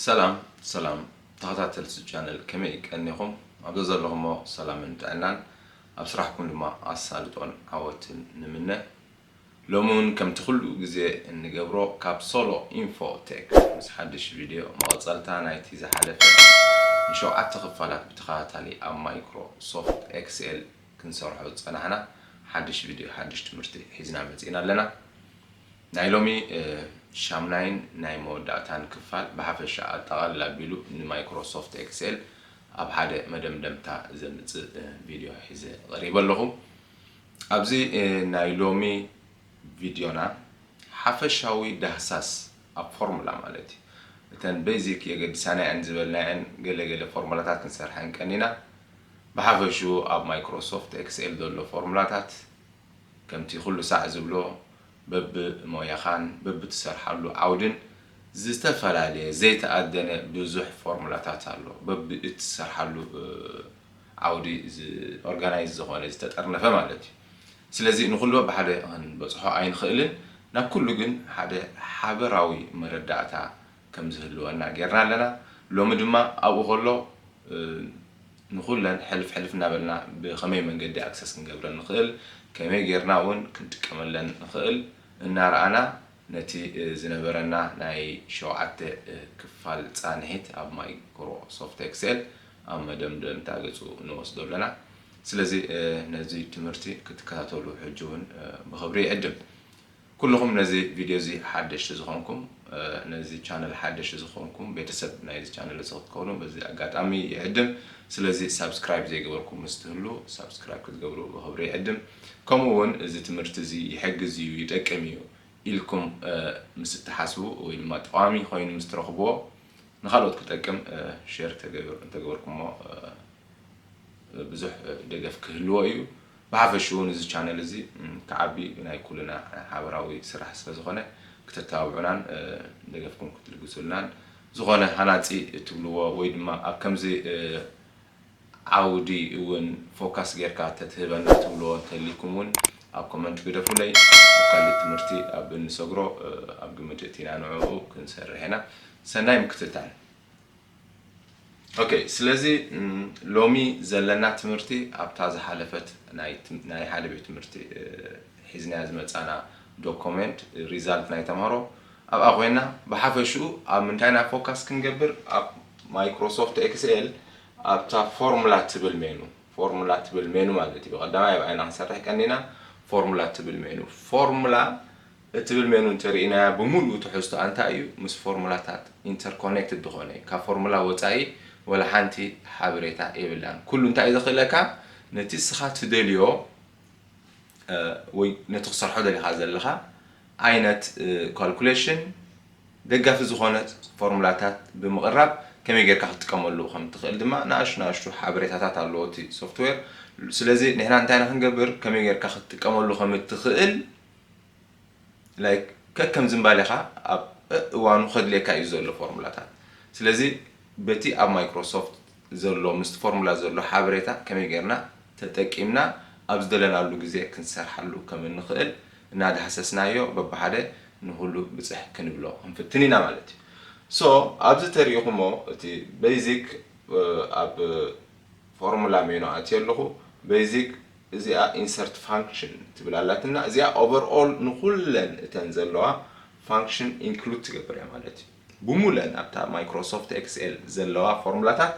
ሰላም ሰላም ተኸታተልቲ ቻነል፣ ከመይ ቀኒኹም? ኣብ ዘለኹሞ ሰላምን ጥዕናን፣ ኣብ ስራሕኩም ድማ ኣሳልጦን ዓወትን ንምነ። ሎሚ እውን ከምቲ ኩሉ ግዜ እንገብሮ፣ ካብ ሶሎ ኢንፎ ቴክ ምስ ሓድሽ ቪድዮ፣ መቐጸልታ ናይቲ ዝሓለፈ ንሸውዓተ ክፋላት ብተኸታታሊ ኣብ ማይክሮሶፍት ኤክስኤል ክንሰርሖ ዝጸናሕና ሓድሽ ቪድዮ፣ ሓድሽ ትምህርቲ ሒዝና መጺእና ኣለና። ናይ ሎሚ ሻምናይን ናይ መወዳእታን ክፋል፣ ብሓፈሻ ኣጠቓልል ኣቢሉ ንማይክሮሶፍት ኤክስኤል ኣብ ሓደ መደምደምታ ዘምጽእ ቪድዮ ሒዘ ቀሪበ ኣለኹ። ኣብዚ ናይ ሎሚ ቪድዮና ሓፈሻዊ ዳህሳስ ኣብ ፎርሙላ ማለት እዩ። እተን ቤዚክ የገድሳና እየን ዝበልናየን ገለ ገለ ፎርሙላታት ክንሰርሐን ቀኒና። ብሓፈሽኡ ኣብ ማይክሮሶፍት ኤክስኤል ዘሎ ፎርሙላታት ከምቲ ኩሉ ሳዕ ዝብሎ በብሞያኻን በብትሰርሓሉ ዓውድን ዝተፈላለየ ዘይተኣደነ ብዙሕ ፎርሙላታት ኣሎ። በብእትሰርሓሉ ዓውዲ ኦርጋናይዝ ዝኾነ ዝተጠርነፈ ማለት እዩ። ስለዚ ንኹሉ ብሓደ ክንበፅሖ ኣይንኽእልን። ናብ ኩሉ ግን ሓደ ሓበራዊ መረዳእታ ከም ዝህልወና ጌርና ኣለና። ሎሚ ድማ ኣብኡ ከሎ ንኹለን ሕልፍ ሕልፍ እናበልና ብኸመይ መንገዲ ኣክሰስ ክንገብረን ንኽእል፣ ከመይ ጌርና እውን ክንጥቀመለን ንኽእል እናረኣና፣ ነቲ ዝነበረና ናይ ሸውዓተ ክፋል ፃንሒት ኣብ ማይክሮሶፍት ኤክስኤል ኣብ መደምደምታ ገፁ ንወስዶ ኣለና። ስለዚ ነዚ ትምህርቲ ክትከታተሉ ሕጂ እውን ብኽብሪ ይዕድም። ኩልኹም ነዚ ቪድዮ እዚ ሓደሽቲ ዝኾንኩም፣ ነዚ ቻነል ሓደሽቲ ዝኾንኩም፣ ቤተሰብ ናይዚ ቻነል እዚ ክትከውኑ በዚ ኣጋጣሚ ይዕድም። ስለዚ ሳብስክራይብ ዘይገበርኩም ምስ ትህሉ ሳብስክራይብ ክትገብሩ ብኽብሪ ይዕድም። ከምኡ እውን እዚ ትምህርቲ እዚ ይሕግዝ እዩ፣ ይጠቅም እዩ ኢልኩም ምስ እትሓስቡ ወይ ድማ ጠቓሚ ኮይኑ ምስ ትረኽብዎ፣ ንኻልኦት ክጠቅም ሼር እንተገበርኩሞ ብዙሕ ደገፍ ክህልዎ እዩ። ብሓፈሽኡ ንዚ ቻነል እዚ ክዓቢ ናይ ኩልና ሓበራዊ ስራሕ ስለ ዝኾነ፣ ክተተባብዑናን ደገፍኩም ክትልግሱልናን፣ ዝኾነ ሃናፂ እትብልዎ ወይ ድማ ኣብ ከምዚ ዓውዲ እውን ፎካስ ጌርካ ተትህበና ትብልዎ እንተሊኩም እውን ኣብ ኮመንት ግደፉለይ። ኣብ ካልእ ትምህርቲ ኣብ እንሰግሮ ኣብ ግምት እቲና ንዕኡ ክንሰርሕ ኢና። ሰናይ ምክትታል። ኦኬ፣ ስለዚ ሎሚ ዘለና ትምህርቲ ኣብታ ዝሓለፈት ናይ ሓደ ቤት ትምህርቲ ሒዝናያ ዝመፃና ዶኮሜንት ሪዛልት ናይ ተምሃሮ ኣብኣ ኮይና፣ ብሓፈሽኡ ኣብ ምንታይ ኢና ፎካስ ክንገብር? ኣብ ማይክሮሶፍት ኤክስኤል ኣብታ ፎርሙላ ትብል ሜኑ፣ ፎርሙላ ትብል ሜኑ ማለት እዩ። ብቐዳማይ ኣብኣ ኢና ክንሰርሕ ቀኒና፣ ፎርሙላ ትብል ሜኑ። ፎርሙላ እትብል ሜኑ እንተርኢናያ፣ ብምሉኡ ትሕዝቶኣ እንታይ እዩ? ምስ ፎርሙላታት ኢንተርኮኔክትድ ዝኾነ እዩ። ካብ ፎርሙላ ወፃኢ ወላ ሓንቲ ሓበሬታ የብላን። ኩሉ እንታይ እዩ ዘኽእለካ? ነቲ እስኻ ትደልዮ ወይ ነቲ ክሰርሖ ደሊኻ ዘለኻ ዓይነት ካልኩሌሽን ደጋፊ ዝኾነ ፎርሙላታት ብምቕራብ ከመይ ጌርካ ክትጥቀመሉ ከም ትኽእል ድማ ንኣሽቱ ንኣሽቱ ሓበሬታታት ኣለዎ እቲ ሶፍትዌር። ስለዚ ንሕና እንታይ ኢና ክንገብር? ከመይ ጌርካ ክትጥቀመሉ ከም እትኽእል ላይክ ከከም ዝንባሌኻ ኣብ እዋኑ ከድልየካ እዩ ዘሎ ፎርሙላታት። ስለዚ በቲ ኣብ ማይክሮሶፍት ዘሎ ምስቲ ፎርሙላ ዘሎ ሓበሬታ ከመይ ጌርና ተጠቂምና ኣብ ዝደለናሉ ግዜ ክንሰርሓሉ ከም እንኽእል እናዳህሰስናዮ በብሓደ ንኹሉ ብፅሕ ክንብሎ ክንፍትን ኢና ማለት እዩ። ሶ ኣብዚ ተሪኢኹሞ እቲ ቤዚክ ኣብ ፎርሙላ ሜኑ ኣትየ ኣለኹ። ቤዚክ እዚኣ ኢንሰርት ፋንክሽን ትብል ኣላትና። እዚኣ ኦቨርኦል ንኩለን እተን ዘለዋ ፋንክሽን ኢንክሉድ ትገብር እያ ማለት እዩ። ብሙለን ኣብታ ማይክሮሶፍት ኤክስኤል ዘለዋ ፎርሙላታት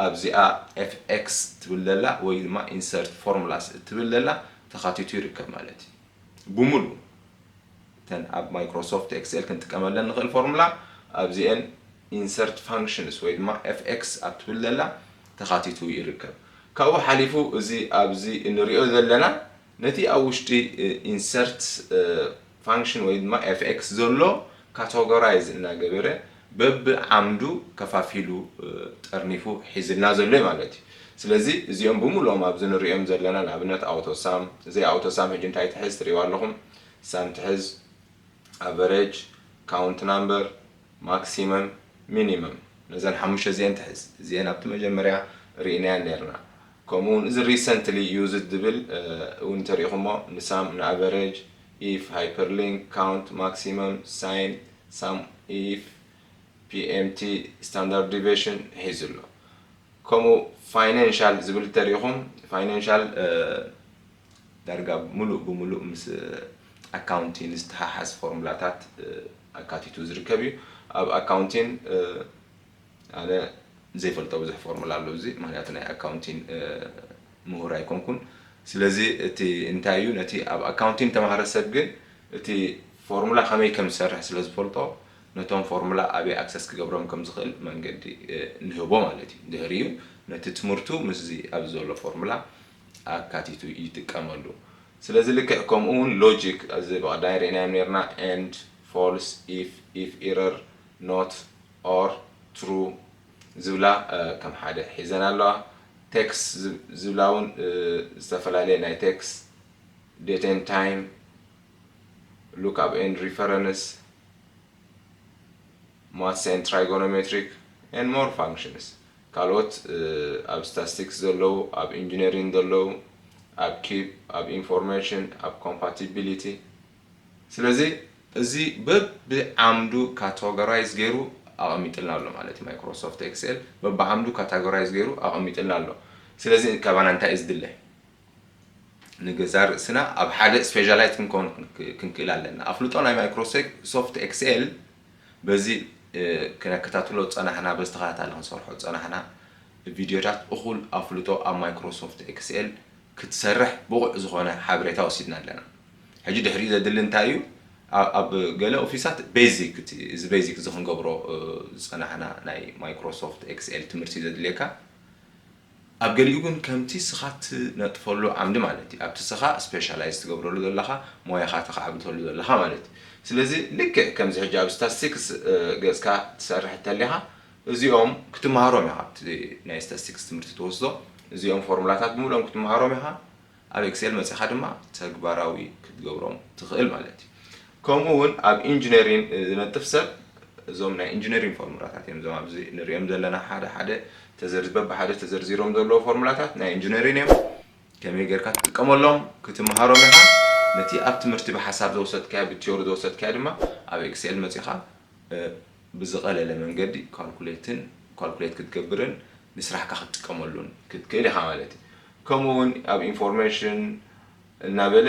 ኣብዚኣ ኤፍ ኤክስ ትብል ዘላ ወይ ድማ ኢንሰርት ፎርሙላስ እትብል ዘላ ተኻቲቱ ይርከብ ማለት እዩ። ብሙሉ እተን ኣብ ማይክሮሶፍት ኤክስኤል ክንጥቀመለን ንኽእል ፎርሙላ ኣብዚኤን ኢንሰርት ፋንክሽንስ ወይ ድማ ኤፍ ኤክስ ኣብ ትብል ዘላ ተኻቲቱ ይርከብ። ካብኡ ሓሊፉ እዚ ኣብዚ እንሪኦ ዘለና ነቲ ኣብ ውሽጢ ኢንሰርት ፋንክሽን ወይ ድማ ኤፍ ኤክስ ዘሎ ካተጎራይዝ እናገበረ በብዓምዱ ከፋፊሉ ጠርኒፉ ሒዝልና ዘሎ እዩ ማለት እዩ። ስለዚ እዚኦም ብምሉኦም ኣብዚ ንሪኦም ዘለና ንኣብነት ኣውቶ ሳም፣ እዚ ኣውቶ ሳም ሕጂ እንታይ ትሕዝ ትሪእዋ ኣለኹም። ሳም ትሕዝ፣ ኣቨሬጅ፣ ካውንት ናምበር፣ ማክሲመም፣ ሚኒመም፣ ነዘን ሓሙሽተ እዚአን ትሕዝ። እዚአን ኣብቲ መጀመርያ ርኢናየን ነርና። ከምኡ እውን እዚ ሪሰንትሊ ዩዝድ ዝብል እውን እንተሪኢኹሞ ንሳም ንኣቨሬጅ፣ ኢፍ፣ ሃይፐርሊንክ፣ ካውንት፣ ማክሲመም፣ ሳይን፣ ሳም ኢፍ፣ ፒ ፒኤምቲ ስታንዳርድ ዲቪሽን ሒዙ ኣሎ። ከምኡ ፋይናንሻል ዝብል ተሪኢኹም፣ ፋይናንሻል ዳርጋ ሙሉእ ብሙሉእ ምስ ኣካውንቲን ዝተሓሓዝ ፎርሙላታት ኣካቲቱ ዝርከብ እዩ። ኣብ ኣካውንቲን ኣነ ዘይፈልጦ ብዙሕ ፎርሙላ ኣሎ፣ እዚ ምክንያቱ ናይ ኣካውንቲን ምሁር ኣይኮንኩን። ስለዚ እቲ እንታይ እዩ፣ ነቲ ኣብ ኣካውንቲን ተማሃረ ሰብ ግን እቲ ፎርሙላ ከመይ ከም ዝሰርሕ ስለ ዝፈልጦ፣ ነቶም ፎርሙላ ኣበይ ኣክሰስ ክገብሮም ከም ዝኽእል መንገዲ ንህቦ ማለት እዩ። ድሕሪኡ ነቲ ትምህርቱ ምስዚ ኣብዚ ዘሎ ፎርሙላ ኣካቲቱ ይጥቀመሉ። ስለዚ ልክዕ ከምኡ እውን ሎጂክ፣ እዚ ብቐዳይ ርኢናዮም ነርና፣ ኤንድ፣ ፎልስ፣ ኢፍ፣ ኢፍ ኢረር፣ ኖት፣ ኦር፣ ትሩ ዝብላ ከም ሓደ ሒዘን ኣለዋ። ቴክስ ዝብላ እውን ዝተፈላለየ ናይ ቴክስ፣ ዴት ኤንድ ታይም፣ ሉክ ኣፕ ኤንድ ሪፈረንስ፣ ማትስ ኤንድ ትራይጎኖሜትሪክ ኤንድ ሞር ፋንክሽንስ፣ ካልኦት ኣብ ስታስቲክስ ዘለዉ፣ ኣብ ኢንጂነሪንግ ዘለዉ፣ ኣብ ኪፕ፣ ኣብ ኢንፎርሜሽን፣ ኣብ ኮምፓቲቢሊቲ። ስለዚ እዚ በብዓምዱ ካተጎራይዝ ገይሩ ኣቐሚጥልና ኣሎ ማለት እዩ። ማይክሮሶፍት ኤክስኤል በብዓምዱ ካተጎራይዝ ገይሩ ኣቐሚጥልና ኣሎ። ስለዚ ካባና እንታይ እዩ ዝድለ? ንገዛ ርእስና ኣብ ሓደ ስፔሻላይዝ ክንከውን ክንክእል ኣለና። ኣፍልጦ ናይ ማይክሮሶፍት ኤክስኤል በዚ ክነከታትሎ ዝፀናሕና፣ በዚ ተኸታታሊ ክንሰርሖ ዝፀናሕና ቪድዮታት እኹል ኣፍልጦ ኣብ ማይክሮሶፍት ኤክስኤል ክትሰርሕ ብቑዕ ዝኾነ ሓበሬታ ወሲድና ኣለና። ሕጂ ድሕሪኡ ዘድሊ እንታይ እዩ? ኣብ ገለ ኦፊሳት ቤዚክ፣ እዚ ቤዚክ እዚ ክንገብሮ ዝፀናሕና ናይ ማይክሮሶፍት ኤክስኤል ትምህርቲ ዘድልየካ። ኣብ ገሊኡ ግን ከምቲ ስኻ ትነጥፈሉ ዓምዲ ማለት እዩ፣ ኣብቲ ስኻ ስፔሻላይዝ ትገብረሉ ዘለኻ፣ ሞያኻ ተኻዕብተሉ ዘለኻ ማለት እዩ። ስለዚ ልክዕ ከምዚ ሕጂ ኣብ ስታስቲክስ ገጽካ ትሰርሕ እንተሊኻ፣ እዚኦም ክትመሃሮም ኢኻ። ኣብቲ ናይ ስታስቲክስ ትምህርቲ ትወስዶ እዚኦም ፎርሙላታት ብምሉኦም ክትመሃሮም ኢኻ። ኣብ ኤክሴል መጺኻ ድማ ተግባራዊ ክትገብሮም ትኽእል ማለት እዩ። ከምኡ እውን ኣብ ኢንጂነሪን ዝነጥፍ ሰብ እዞም ናይ ኢንጂነሪን ፎርሙላታት እዮም። እዞም ኣብዚ ንሪኦም ዘለና ሓደ ሓደ ተዘርዝ-፣ በብሓደ ተዘርዚሮም ዘለዉ ፎርሙላታት ናይ ኢንጂነሪን እዮም። ከመይ ጌርካ ትጥቀመሎም ክትመሃሮም ኢኻ። ነቲ ኣብ ትምህርቲ ብሓሳብ ዝወሰድካዮ፣ ብቲዮሪ ዝወሰድካዮ ድማ ኣብ ኤክሴል መጺኻ ብዝቐለለ መንገዲ ካልኩሌትን፣ ካልኩሌት ክትገብርን ንስራሕካ ክትጥቀመሉን ክትክእል ኢኻ ማለት እዩ። ከምኡ እውን ኣብ ኢንፎርሜሽን እናበለ፣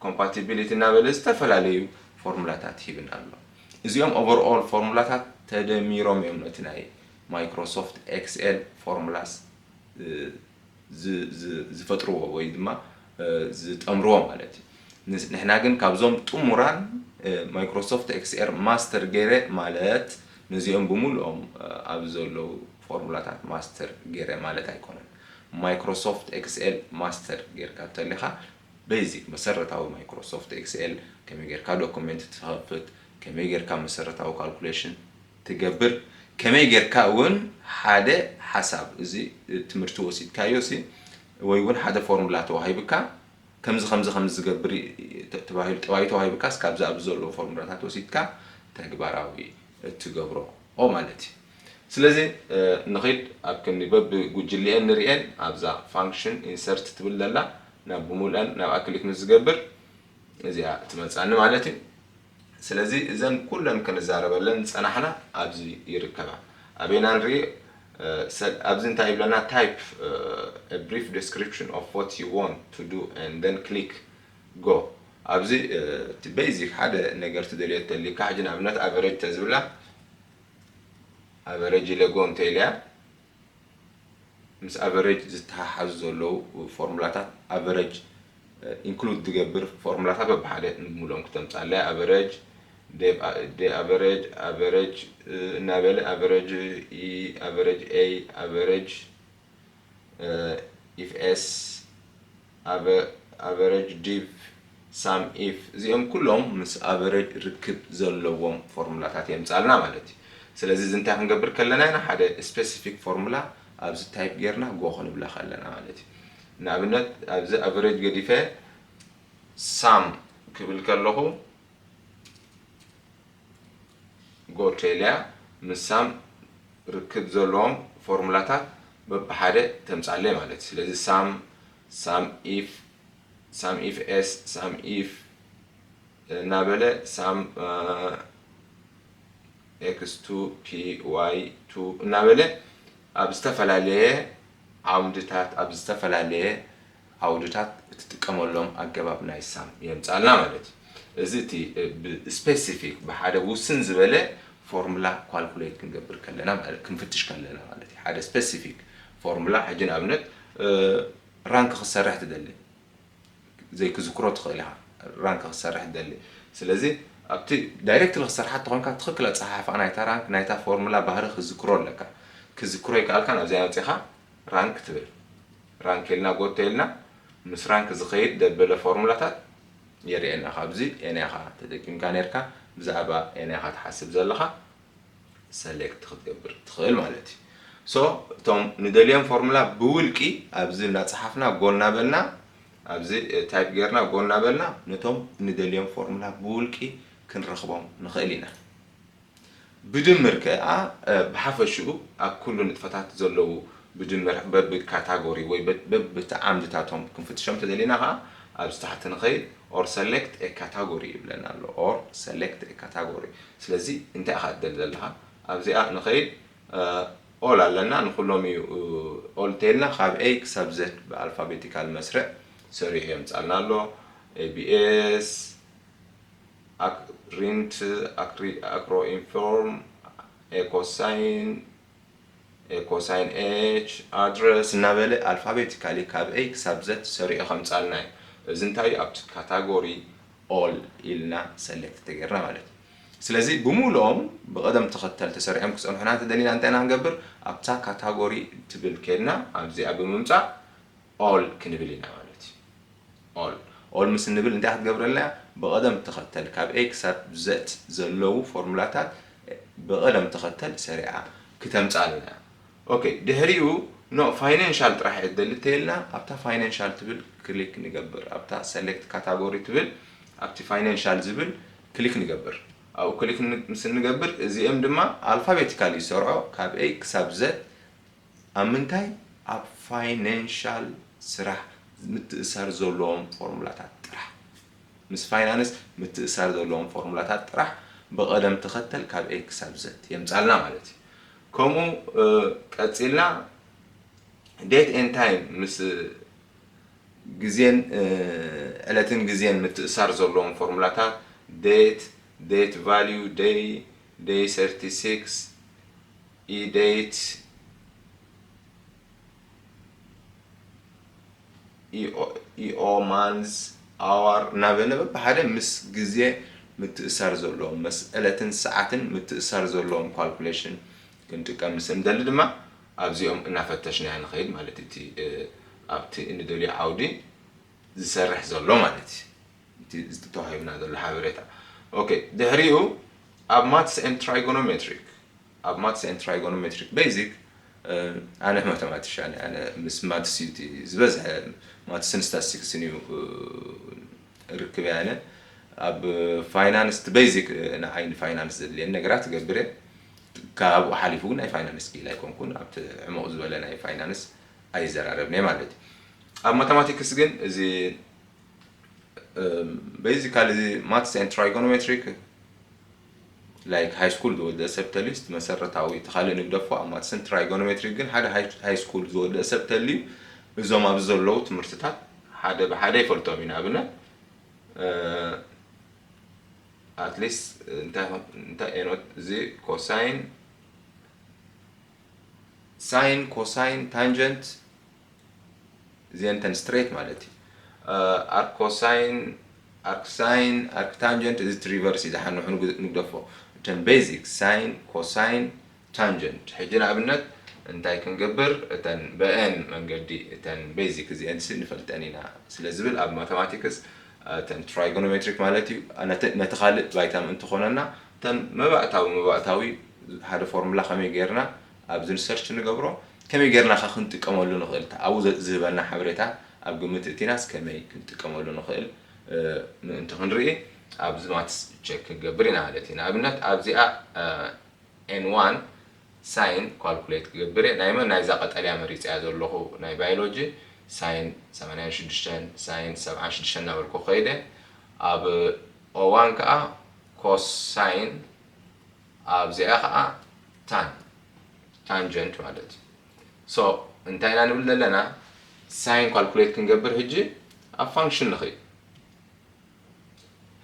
ኮምፓቲቢሊቲ እናበለ ዝተፈላለዩ ፎርሙላታት ሂብና ኣሎ። እዚኦም ኦቨርኦል ፎርሙላታት ተደሚሮም እዮም ነቲ ናይ ማይክሮሶፍት ኤክስኤል ፎርሙላስ ዝፈጥርዎ ወይ ድማ ዝጠምርዎ ማለት እዩ። ንሕና ግን ካብዞም ጥሙራን ማይክሮሶፍት ኤክስኤል ማስተር ገይረ ማለት ነዚኦም ብምሉኦም ኣብ ዘለዉ ፎርሙላታት ማስተር ገይረ ማለት ኣይኮነን። ማይክሮሶፍት ኤክስኤል ማስተር ጌርካ እንተሊኻ ቤዚክ መሰረታዊ ማይክሮሶፍት ኤክስኤል ከመይ ጌርካ ዶኩሜንት ትኸፍት፣ ከመይ ጌርካ መሰረታዊ ካልኩሌሽን ትገብር፣ ከመይ ጌርካ እውን ሓደ ሓሳብ እዚ ትምህርቲ ወሲድካዮ ሲ ወይ እውን ሓደ ፎርሙላ ተዋሂብካ ከምዚ ከምዚ ከምዚ ዝገብር ተባሂሉ ጠባይ ተዋሂብካስ ካብዚ ኣብዚ ዘለዉ ፎርሙላታት ወሲድካ ተግባራዊ እትገብሮ ማለት እዩ። ስለዚ ንኺድ ኣብ ክንዲ በብጉጅሊኤን ንሪኤን ኣብዛ ፋንክሽን ኢንሰርት ትብል ዘላ ናብ ብምልአን ናብኣ ክሊክ ምስ ዝገብር እዚኣ ትመፃኒ ማለት እዩ። ስለዚ እዘን ኩለን ክንዛረበለን ዝፀናሕና ኣብዚ ይርከባ። ኣበይና ንርኢ? ኣብዚ እንታይ ይብለና? ታይፕ ብሪፍ ዲስክሪፕሽን ኦፍ ዋት ዩ ዋንት ቱ ዱ ኤንድ ዜን ክሊክ ጎ። ኣብዚ እቲ ቤዚክ ሓደ ነገር ትደልዮ ተሊካ ሕጂ ንኣብነት ኣቨሬጅ ተዝብላ ኣቨሬጅ ኢለ ጎ እንተኢለያ ምስ ኣቨሬጅ ዝተሓሓዙ ዘለዉ ፎርሙላታት ኣቨሬጅ ኢንክሉድ ዝገብር ፎርሙላታት በብሓደ ንምሉኦም ክተምፃለያ ኣቨሬጅ ዴ ኣቨሬጅ ኣቨሬጅ እናበለ ኣቨሬጅ ኢ ኣቨሬጅ ኤ ኣቨሬጅ ኢፍ ኤስ ኣቨሬጅ ዲቭ ሳም ኢፍ እዚኦም ኩሎም ምስ ኣቨሬጅ ርክብ ዘለዎም ፎርሙላታት የምፃልና ማለት እዩ። ስለዚ እዚ እንታይ ክንገብር ከለና ኢና ሓደ ስፔሲፊክ ፎርሙላ ኣብዚ ታይፕ ጌርና ጎ ክንብላ ከለና ማለት እዩ። ንኣብነት ኣብዚ ኣቨሬጅ ገዲፈ ሳም ክብል ከለኹ ጎ ቴልያ ምስ ሳም ርክብ ዘለዎም ፎርሙላታት በብሓደ ተምፃለይ ማለት እዩ። ስለዚ ሳም ሳም ኢፍ ሳም ኢፍ ኤስ ሳም ኢፍ እናበለ ሳም x two p y two እናበለ ኣብ ዝተፈላለየ ዓውድታት ኣብ ዝተፈላለየ ዓውድታት እትጥቀመሎም ኣገባብ ናይ ሳም የምጻልና ማለት እዩ። እዚ እቲ ብስፔሲፊክ ብሓደ ውስን ዝበለ ፎርሙላ ኳልኩሌት ክንገብር ከለና ማለት ክንፍትሽ ከለና ማለት እዩ። ሓደ ስፔሲፊክ ፎርሙላ ሕጂ ንኣብነት ራንክ ክሰርሕ ትደሊ ዘይክዝክሮ ትኽእል ኢኻ። ራንክ ክሰርሕ ትደሊ ስለዚ ኣብቲ ዳይሬክትሊ ክሰርሓ ተኾንካ ትኽክል ኣፀሓሕፋ ናይታ ራንክ ናይታ ፎርሙላ ባህሪ ክዝክሮ ኣለካ። ክዝክሮ ይከኣልካ ናብዚኣ መፂኻ ራንክ ትብል ራንክ ኢልና ጎቶ ኢልና ምስ ራንክ ዝኸይድ ደበለ ፎርሙላታት የርእየና። ካብዚ ኤንያኻ ተጠቂምካ ነርካ ብዛዕባ ኤንያኻ ትሓስብ ዘለኻ ሰሌክት ክትገብር ትኽእል ማለት እዩ። ሶ እቶም ንደልዮም ፎርሙላ ብውልቂ ኣብዚ እናፀሓፍና ጎል እናበልና ኣብዚ ታይፕ ጌርና ጎል እናበልና ነቶም ንደልዮም ፎርሙላ ብውልቂ ክንረኽቦም ንኽእል ኢና። ብድምር ከኣ ብሓፈሽኡ ኣብ ኩሉ ንጥፈታት ዘለዉ ብድምር በብካታጎሪ ወይ በብቲ ዓምድታቶም ክንፍትሾም ተደሊና ከኣ ኣብዚ ታሕቲ ንኸይድ ኦር ሰሌክት ኤ ካታጎሪ ይብለና ኣሎ። ኦር ሰሌክት ኤ ካታጎሪ ስለዚ እንታይ ኢኻ ትደሊ ዘለኻ ኣብዚኣ ንኸይድ ኦል ኣለና ንኩሎም እዩ ኦል ተልና ካብ ኤ ክሳብ ዘድ ብኣልፋቤቲካል መስርዕ ሰሪዑ የምፃልና ኣሎ። ኤቢኤስ፣ ሪንት፣ ኣክሮ ኢንፎርም፣ ኤኮሳይን፣ ኤኮሳይን ኤች፣ ኣድረስ እናበለ ኣልፋቤቲካሊ ካብ ኤ ክሳብ ዘድ ሰሪዑ ከምፃልና እዩ። እዚ እንታይ ኣብቲ ካታጎሪ ኦል ኢልና ሰሌክት ተገይርና ማለት እዩ። ስለዚ ብምሉኦም ብቐደም ተኸተል ተሰሪዖም ክፀንሑና እንተደሊና እንታይ ኢና ክንገብር ኣብታ ካታጎሪ ትብል ከድና ኣብዚኣ ብምምፃእ ኦል ክንብል ኢና ማለት እዩ። ኦል ኦል ምስ እንብል እንታይ ክትገብረልና እያ? ብቐደም ተኸተል ካብ ኤ ክሳብ ዘት ዘለዉ ፎርሙላታት ብቐደም ተኸተል ሰሪዓ ክተምፃልና እያ። ኦኬ ድሕሪኡ ኖ ፋይናንሻል ጥራሕ እየ ዝደሊ ተይልና ኣብታ ፋይናንሻል ትብል ክሊክ ንገብር ኣብታ ሰሌክት ካታጎሪ ትብል ኣብቲ ፋይናንሻል ዝብል ክሊክ ንገብር ኣብኡ ክሊክ ምስ እንገብር እዚኦም ድማ ኣልፋቤቲካል ይሰርዖ ካብ ኤ ክሳብ ዘት ኣብ ምንታይ ኣብ ፋይናንሻል ስራሕ ምትእሳር ዘለዎም ፎርሙላታት ጥራሕ ምስ ፋይናንስ ምትእሳር ዘለዎም ፎርሙላታት ጥራሕ ብቐደም ተኸተል ካብ ኤ ክሳብ ዘት የምፃልና ማለት እዩ። ከምኡ ቀፂልና date and time ምስ ግዜን ዕለትን ግዜን ምትእሳር ዘለዎም ፎርሙላታት date date value day day thirty six e date e o month hour እናበለ በብሓደ ምስ ግዜ ምትእሳር ዘለዎም ምስ ዕለትን ሰዓትን ምትእሳር ዘለዎም ካልኩሌሽን ክንጥቀም ምስ እንደሊ ድማ ኣብዚኦም እናፈተሽና ንኸይድ ማለት እቲ ኣብቲ እንደልዮ ዓውዲ ዝሰርሕ ዘሎ ማለት እዩ። እቲ ዝተዋሂብና ዘሎ ሓበሬታ ኦኬ። ድሕሪኡ ኣብ maths and trigonometric ኣብ maths and trigonometric basic ኣነ ማተማቲሻን ኣነ ምስ maths እዩ ዝበዝሐ maths ን statistics ን እዩ ርክብ ኣነ ኣብ finance basic ንዓይ ን finance ዘድልየኒ ነገራት እገብር እየ። ካብኡ ሓሊፉ ግን ናይ finance ክኢላ ኣይኮንኩን ኣብቲ ዕሙቕ ዝበለ ናይ finance ኣይዘራረብን እየ ማለት እዩ። ኣብ mathematics ግን እዚ basically እዚ maths and trigonometric like high school ዝወደአ ሰብ ተልዩ እቲ መሰረታዊ እቲ ካልእ ንግደፎ ኣብ maths ን trigonometric ግን ሓደ high school ዝወደአ ሰብ ተልዩ እዞም ኣብዚ ዘለዉ ትምህርትታት ሓደ ብሓደ ይፈልጦም እዩ። ንኣብነት at least እንታይ እንታይ ኤኖት እዚ cosine sine cosine tangent እዚአን ተን straight ማለት እዩ። arc cosine arc sine arc tangent እዚ reverse እዩ ዝሓንሑ ንግደፎ እተን basic sine cosine tangent ሕጂ ንኣብነት እንታይ ክንገብር እተን ብአን መንገዲ እተን basic እዚአን ንፈልጠን ኢና ስለ ዝብል ኣብ mathematics እተን trigonometric ማለት እዩ ነቲ ካልእ ባይታ ምእንቲ ኮነና እተን መባእታዊ መባእታዊ ሓደ ፎርሙላ ከመይ ጌርና ኣብዚ research ንገብሮ ከመይ ጌርና ከ ክንጥቀመሉ ንኽእል ኣብኡ ዝህበና ሓበሬታ ኣብ ግምት እቲናስ ከመይ ክንጥቀመሉ ንኽእል ምእንቲ ክንርኢ ኣብዚ maths check ክንገብር ኢና ማለት እዩ። ንኣብነት ኣብዚኣ n one sine calculate ክገብር እየ ናይ መን ናይዛ ቀጠልያ መሪፀያ ዘለኹ ናይ biology sine ሰማንያን ሽዱሽተን sine ሰብዓን ሽዱሽተን እናበልኩ ከይደ ኣብ o one ከዓ cosine ኣብዚኣ ከዓ tan tangent ማለት እዩ። So እንታይ ኢና ንብል ዘለና? Sine calculate ክንገብር ሕጂ ኣብ function ንኽእል።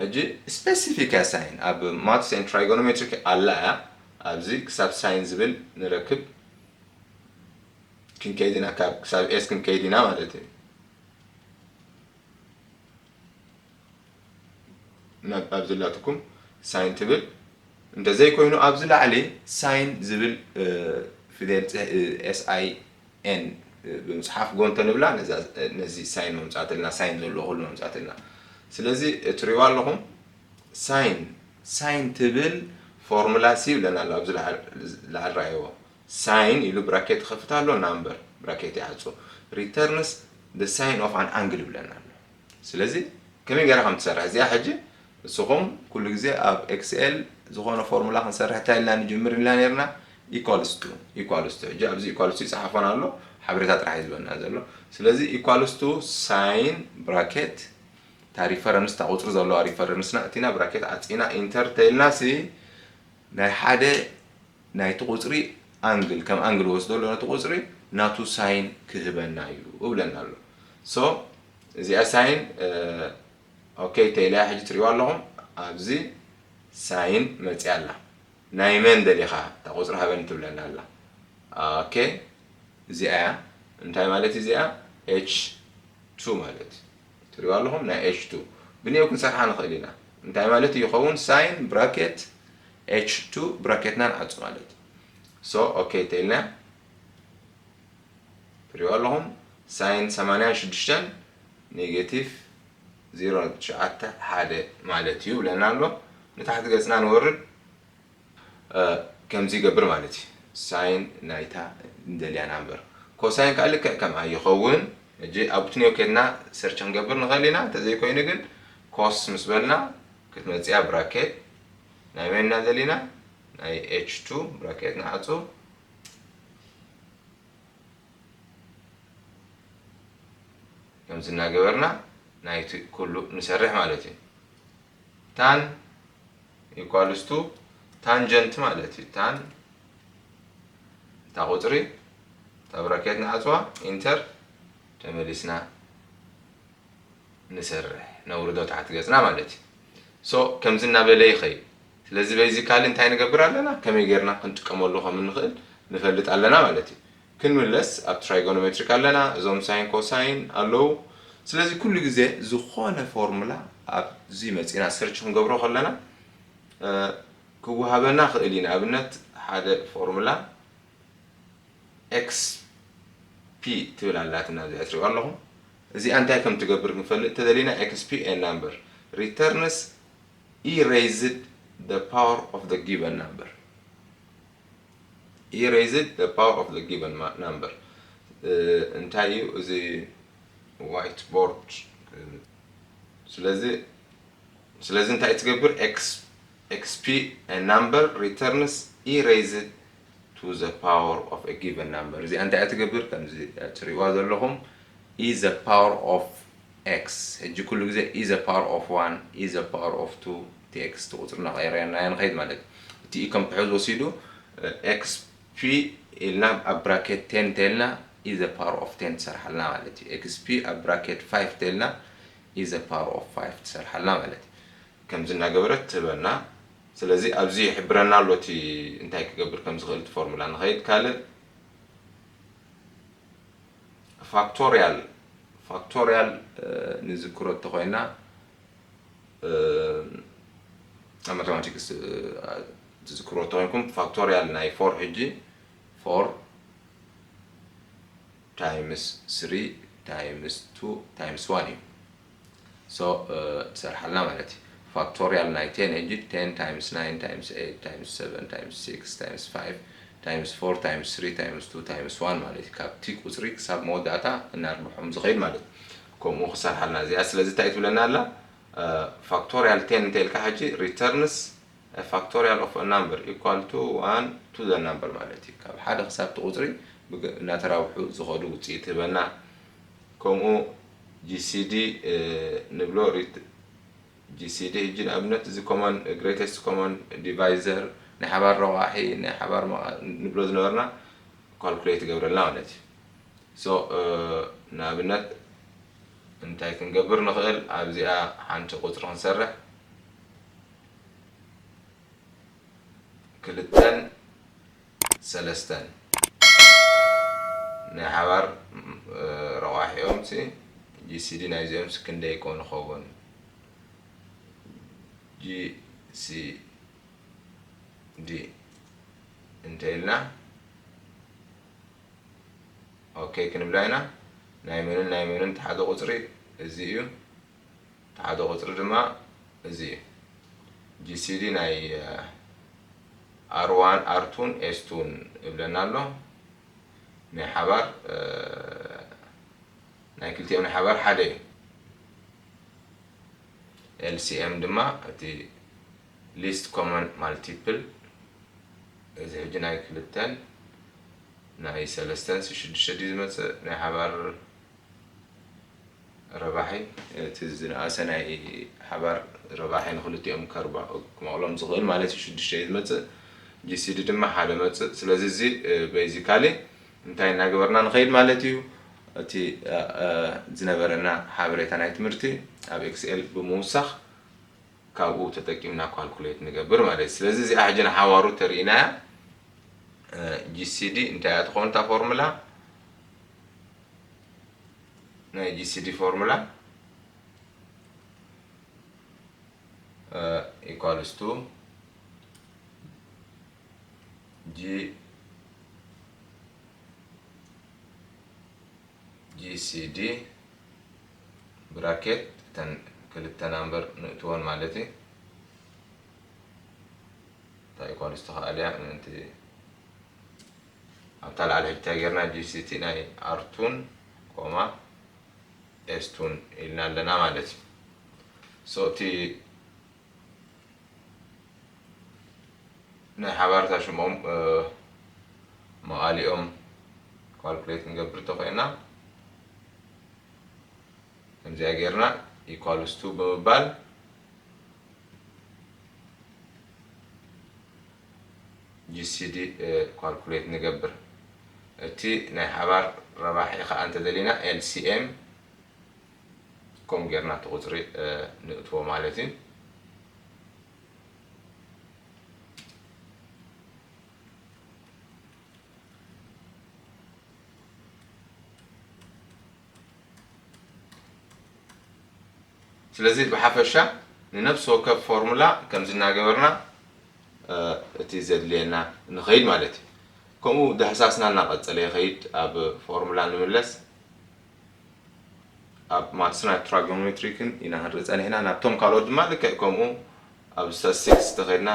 ሕጂ specific እያ sine ኣብ maths and trigonometric ኣላ እያ። ኣብዚ ክሳብ sine ዝብል ንረክብ ክንከይድ ኢና፣ ካብ ክሳብ s ክንከይድ ኢና ማለት እዩ። ናብ ኣብዚ ላትኩም sine ትብል እንተዘይኮይኑ ኣብዚ ላዕሊ sine ዝብል ፊደል s i n ብምፅሓፍ ጎንተ ንብላ ነዚ sine መምፃእትልና፣ sine ዘለዎ ኩሉ መምፃእትልና። ስለዚ እትሪእዋ ኣለኹም sine sine ትብል ፎርሙላ ሲ ይብለና ኣሎ። ኣብዚ ላዕል ራእይዎ sine ኢሉ ብራኬት ይኸፍት ኣሎ፣ number ብራኬት ይዓፁ፣ returns the sine of an angle ይብለና ኣሎ። ስለዚ ከመይ ገይራ ከም ትሰርሕ እዚኣ ሕጂ ንስኹም ኩሉ ግዜ ኣብ ኤክስኤል ዝኾነ ፎርሙላ ክንሰርሕ እንታይ ኢልና ንጅምር ኢልና ነርና? equals to equals to። ሕጂ ኣብዚ equals to ይፅሓፎን ኣሎ፣ ሓበሬታ ጥራሕ እዩ ዝበና ዘሎ። ስለዚ equals to sine ብራኬት እታ reference እታ ቁፅሪ ዘለዋ reference ና እቲና ብራኬት ዓፂና ኢንተር ተይልና ሲ ናይ ሓደ ናይቲ ቁፅሪ angle ከም angle ወስዶ ኣሎ ነቲ ቁፅሪ ናቱ sine ክህበና እዩ እብለና ኣሎ። So እዚኣ sine okay ተይለያ ሕጂ ትሪእዋ ኣለኹም ኣብዚ sine መፅያ ኣላ። ናይ መን ደሊኻ እታ ቁፅሪ ሃበኒ ትብለና ኣላ። okay እዚኣ እያ። እንታይ ማለት እዚኣ? h two ማለት እዩ። ትሪእዋ ኣለኹም ናይ h two ብንየው ክንሰርሓ ንኽእል ኢና። እንታይ ማለት እዩ ይኸውን? sine ብራኬት h two ብራኬትና ንዓፁ ማለት እዩ። So okay ተይልና ትሪእዋ ኣለኹም sine ሰማንያን ሽዱሽተን negative ዜሮ ነጥቢ ትሽዓተ ሓደ ማለት እዩ ብለና ኣሎ። ንታሕቲ ገፅና ንወርድ። ከምዚ ይገብር ማለት እዩ። sine ናይታ እንደልያ number። cosine ከዓ ልክዕ ከምኣ ይኸውን። ሕጂ ኣብቲ ኔው ኬድና search ክንገብር ንኽእል ኢና። እንተዘይኮይኑ ግን cos ምስ በልና ክትመፅያ ብራኬት ናይ መን ኢና ደሊና? ናይ h two ብራኬት ንዓፁ። ከምዚ እናገበርና ናይቲ ኩሉ ንሰርሕ ማለት እዩ። tan equals to tangent ማለት እዩ። tan እታ ቁፅሪ እታ ብራኬት ንዓፅዋ ኢንተር ተመሊስና ንሰርሕ ነውርዶ ታሕቲ ገፅና ማለት እዩ። So ከምዚ እናበለ ይኸይድ። ስለዚ basically እንታይ ንገብር ኣለና? ከመይ ጌርና ክንጥቀመሉ ከም እንኽእል ንፈልጥ ኣለና ማለት እዩ። ክንምለስ ኣብ trigonometric ኣለና፣ እዞም sine cosine ኣለዉ። ስለዚ ኩሉ ግዜ ዝኾነ ፎርሙላ ኣብዚ መፂና search ክንገብሮ ከለና ክወሃበና ክእል እዩ። ንኣብነት ሓደ ፎርሙላ xp ትብል ኣላትና እዚኣ ትሪእዋ ኣለኹም። እዚኣ እንታይ ከም ትገብር ክንፈልጥ ተደሊና xp a number returns e raised the power of the given number e raised the power of the given number እንታይ እዩ እዚ white board ስለዚ ስለዚ እንታይ ትገብር? X xp a number returns e raised to the power of a given number። እዚኣ እንታይ ትገብር? ከምዚ ትሪእዋ ዘለኹም e the power of x። ሕጂ ኩሉ ግዜ e the power of one e the power of two እቲ x እቲ ቁፅሪ እናቐየርናዮ ንኸይድ ማለት እዩ። እቲ e ከም ትሕዝ ወሲዱ xp ኢልና ኣብ bracket ten እንተልና e the power of ten ትሰርሓልና ማለት እዩ። xp ኣብ bracket five እንተልና e the power of five ትሰርሓልና ማለት እዩ። ከምዚ እናገበረት ትህበና። ስለዚ ኣብዚ ይሕብረና ኣሎ እቲ እንታይ ክገብር ከም ዝኽእል እቲ ፎርሙላ። ንኸይድ ካልእ factorial factorial ንዝክሮ እንተኾይና ኣብ ማቴማቲክስ ትዝክሮ እንተኾይንኩም factorial ናይ four ሕጂ four times three times two times one እዩ። So ትሰርሓልና ማለት እዩ። Factorial ናይ ten ሕጂ ten times nine times eight times seven times six times five times four times three times two times one ማለት እዩ። ካብቲ ቁፅሪ ክሳብ መወዳእታ እናርብሖም ዝኸይድ ማለት እዩ። ከምኡ ክሰርሓልና እዚኣ። ስለዚ እንታይ ትብለና ኣላ? Factorial ten እንተ ኢልካ ሕጂ returns factorial of a number equal to one to the number ማለት እዩ። ካብ ሓደ ክሳብ እቲ ቁፅሪ እናተራብሑ ዝኸዱ ውፅኢት ትህበና። ከምኡ gcd ንብሎ gcd ሕጂ ንኣብነት እዚ common greatest common divisor ናይ ሓባር ረቋሒ፣ ናይ ሓባር መ-፣ ንብሎ ዝነበርና ካልኩሌት ይገብረልና ማለት እዩ። So ንኣብነት እንታይ ክንገብር ንኽእል? ኣብዚኣ ሓንቲ ቁፅሪ ክንሰርሕ፣ ክልተን ሰለስተን ናይ ሓባር ረቋሒኦም ሲ፣ ጂሲዲ ናይዚኦም ሲ ክንደይ ኮን ይኸውን? ጂሲዲ እንተ ኢልና ኦኬ ክንብላ ኢና። ናይ መንን ናይ መንን እቲ ሓደ ቁፅሪ እዚ እዩ። እቲ ሓደ ቁፅሪ ድማ እዚ እዩ። ጂሲዲ ናይ ኣር ዋን ኣር ቱን ኤስ ቱን እብለና ኣሎ። ናይ ሓባር ናይ ክልቲኦም ናይ ሓባር ሓደ እዩ። ኤልሲኤም ድማ እቲ ሊስት ኮመን ማልቲፕል፣ እዚ ሕጂ ናይ ክልተን ናይ ሰለስተን ሲ ሽዱሽተ ድዩ ዝመፅእ ናይ ሓባር ረባሒ? እቲ ዝነኣሰ ናይ ሓባር ረባሒ ንክልቲኦም ከርባ-፣ ክመቕሎም ዝኽእል ማለት እዩ፣ ሽዱሽተ እዩ ዝመፅእ። ጂሲዲ ድማ ሓደ መፅእ። ስለዚ እዚ ቤዚካሊ እንታይ እናገበርና ንኸይድ ማለት እዩ? እቲ ዝነበረና ሓበሬታ ናይ ትምህርቲ ኣብ ኤክስኤል ብምውሳኽ ካብኡ ተጠቂምና ካልኩሌት ንገብር ማለት እዩ። ስለዚ እዚኣ ሕጂ ንሓዋሩ ተርእናያ፣ ጂሲዲ እንታይ እያ ትኸውን እታ ፎርሙላ? ናይ ጂሲዲ ፎርሙላ ኢኳልስ ቱ ጂ ጂሲዲ ብራኬት እተን ክልተ ናምበር ንእትወን ማለት እዩ። እንታይ ኢኳልስ ቱ ከኣልያ ምእንቲ ኣብታ ላዕሊ ሕጂ እንታይ ጌርና? ጂሲቲ ናይ ኣርቱን ኮማ ኤስቱን ኢልና ኣለና ማለት እዩ። So እቲ ናይ ሓባርታ ሽሞም መቓሊኦም ካልኩሌት ንገብር ተኾይና ከምዚኣ ጌርና ኢኳልስ ቱ ብምባል ጂሲዲ ካልኩሌት ንገብር። እቲ ናይ ሓባር ረባሒ ከዓ እንተደሊና ኤልሲኤም ከምኡ ጌርና እቲ ቁፅሪ ንእትዎ ማለት እዩ። ስለዚ ብሓፈሻ ንነፍሲ ወከፍ ፎርሙላ ከምዚ እናገበርና እቲ ዘድልየና ንኸይድ ማለት እዩ። ከምኡ ዳህሳስና እናቐጸለ ይኸይድ። ኣብ ፎርሙላ ንምለስ። ኣብ ማትስን ኣብ ትራጎኖሜትሪክን ኢና ክንርኢ ጸኒሕና። ናብቶም ካልኦት ድማ ልክዕ ከምኡ ኣብ ስታቲስቲክስ ተኸድና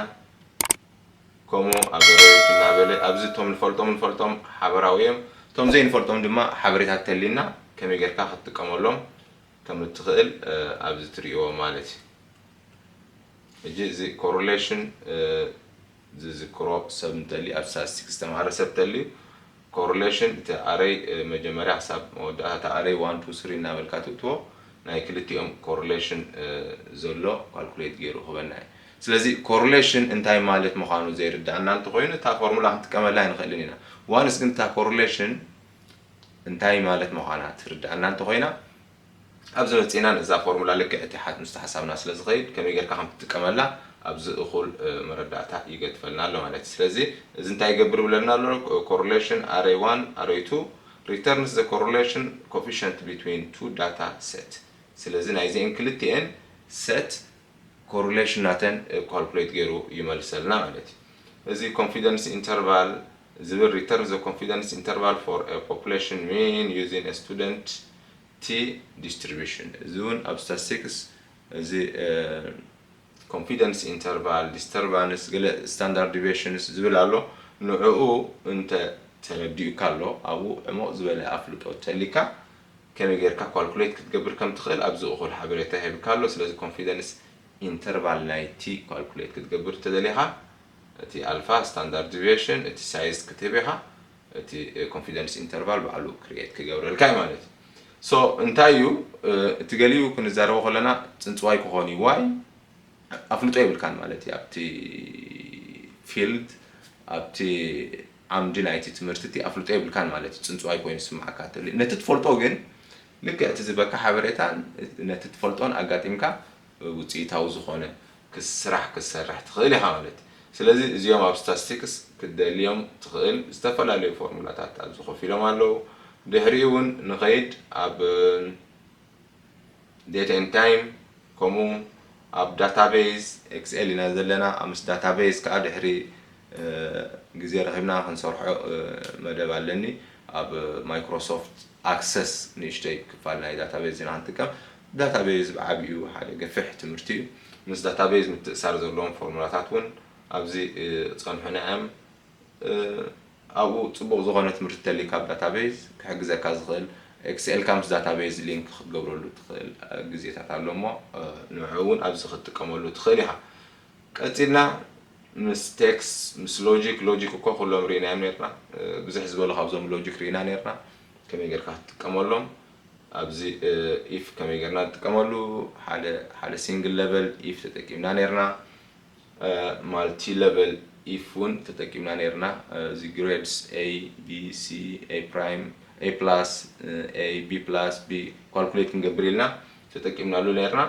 ከምኡ ኣብ ሬት እናበለ ኣብዚ እቶም ንፈልጦም ንፈልጦም ሓበራዊ እዮም። እቶም ዘይንፈልጦም ድማ ሓበሬታት ተሊና ከመይ ጌርካ ክትጥቀመሎም ከም እትኽእል ኣብዚ ትርእይዎ ማለት እዩ። ሕጂ እዚ ኮሪሌሽን ዝዝክሮ ሰብ እንተልዩ፣ ኣብ ስታቲስቲክስ ዝተምሃረ ሰብ እንተልዩ፣ ኮሪሌሽን እቲ ኣረይ መጀመርያ ክሳብ መወዳእታ እቲ ኣረይ ዋን ቱ ስሪ እናበልካ ትእትዎ ናይ ክልቲኦም ኮሪሌሽን ዘሎ ካልኩሌት ገይሩ ክበና እዩ። ስለዚ ኮሪሌሽን እንታይ ማለት ምዃኑ ዘይርዳእና እንተኾይኑ እታ ፎርሙላ ክንጥቀመላ ኣይንኽእልን ኢና። ዋንስ ግን እታ ኮሪሌሽን እንታይ ማለት ምዃና ትርዳእና እንተኾይና ኣብዚ መፂእና ነዛ ፎርሙላ ልክዕ እቲ ሓት ምስቲ ሓሳብና ስለ ዝኸይድ ከመይ ጌርካ ከም ትጥቀመላ ኣብዚ እኹል መረዳእታ ይገድፈልና ኣሎ ማለት እዩ። ስለዚ እዚ እንታይ ይገብር ብለና ኣሎ? Correlation array one array two returns the correlation coefficient between two data set። ስለዚ ናይዚአን ክልቲኤን ሰት ኮሪሌሽን ናተን ካልኩሌት ገይሩ ይመልሰልና ማለት እዩ። እዚ ኮንፊደንስ ኢንተርቫል ዝብል returns the confidence interval for a population mean using a student t distribution። እዚ እውን ኣብ ስታቲስቲክስ እዚ ኮንፊደንስ ኢንተርቫል፣ ዲስተርባንስ፣ ገለ ስታንዳርድ ዲቪሽንስ ዝብል ኣሎ። ንዕኡ እንተ ተረዲኡካ ኣሎ ኣብኡ ዕሙቕ ዝበለ ኣፍልጦ ተሊካ ከመይ ጌርካ ኳልኩሌት ክትገብር ከም ትኽእል ኣብዚ እኹል ሓበሬታ ሂብካ ኣሎ። ስለዚ ኮንፊደንስ ኢንተርቫል ናይቲ ኳልኩሌት ክትገብር ተደሊኻ እቲ ኣልፋ ስታንዳርድ ዲቪሽን እቲ ሳይዝ ክትህብ ኢኻ። እቲ ኮንፊደንስ ኢንተርቫል ባዕሉ ክሪኤት ክገብረልካ እዩ ማለት እዩ። So እንታይ እዩ እቲ ገሊኡ ክንዛረቦ ከለና ፅንፅዋይ ክኾን እዩ ዋይ ኣፍልጦ የብልካን ማለት እዩ ኣብቲ ፊልድ ኣብቲ ዓምዲ ናይቲ ትምህርቲ እቲ ኣፍልጦ የብልካን ማለት እዩ። ጽንጽዋይ ኮይኑ ዝስምዓካ እንተሎ ነቲ ትፈልጦ ግን ልክዕ እቲ ዝበካ ሓበሬታን ነቲ ትፈልጦን ኣጋጢምካ ውፅኢታዊ ዝኾነ ክስ- ስራሕ ክትሰርሕ ትኽእል ኢኻ ማለት እዩ። ስለዚ እዚኦም ኣብ ስታስቲክስ ክትደልዮም ትኽእል ዝተፈላለዩ ፎርሙላታት ኣብዚ ኮፍ ኢሎም ኣለዉ። ድሕሪኡ እውን ንኸይድ ኣብ date and time ከምኡ ኣብ ዳታቤዝ ኤክስኤል ኢና ዘለና። ኣብ ምስ ዳታቤዝ ከዓ ድሕሪ ግዜ ረኺብና ክንሰርሖ መደብ ኣለኒ። ኣብ ማይክሮሶፍት ኣክሰስ ንእሽተይ ክፋል ናይ ዳታቤዝ ኢና ክንጥቀም። ዳታቤዝ ብዓብኡ ሓደ ገፊሕ ትምህርቲ እዩ። ምስ ዳታቤዝ ምትእሳር ዘለዎም ፎርሙላታት እውን ኣብዚ ጸንሑና እዮም። ኣብኡ ጽቡቕ ዝኾነ ትምህርቲ ተልዩ ካብ ዳታቤዝ ክሕግዘካ ዝኽእል ኤክስኤልካ ምስ ዳታቤዝ ሊንክ ክትገብረሉ ትኽእል ግዜታት ኣሎ እሞ ንዑ እውን ኣብዚ ክትጥቀመሉ ትኽእል ኢኻ። ቀጺልና ምስ ቴክስ ምስ ሎጂክ ሎጂክ እኮ ኩሎም ርኢናዮም ነርና። ብዙሕ ዝበሉ ካብዞም ሎጂክ ርኢና ነርና ከመይ ጌርካ ክትጥቀመሎም። ኣብዚ ኢፍ ከመይ ጌርና ንጥቀመሉ ሓደ ሓደ ሲንግል ለቨል ኢፍ ተጠቂምና ነርና። ማልቲ ለቨል ኢፍ እውን ተጠቂምና ነርና። እዚ ግሬድስ ኤ ቢ ሲ ኤ ፕራይም ኤ ፕላስ ኤ ቢ ፕላስ ቢ ካልኩሌት ክንገብር ኢልና ተጠቂምናሉ ነርና።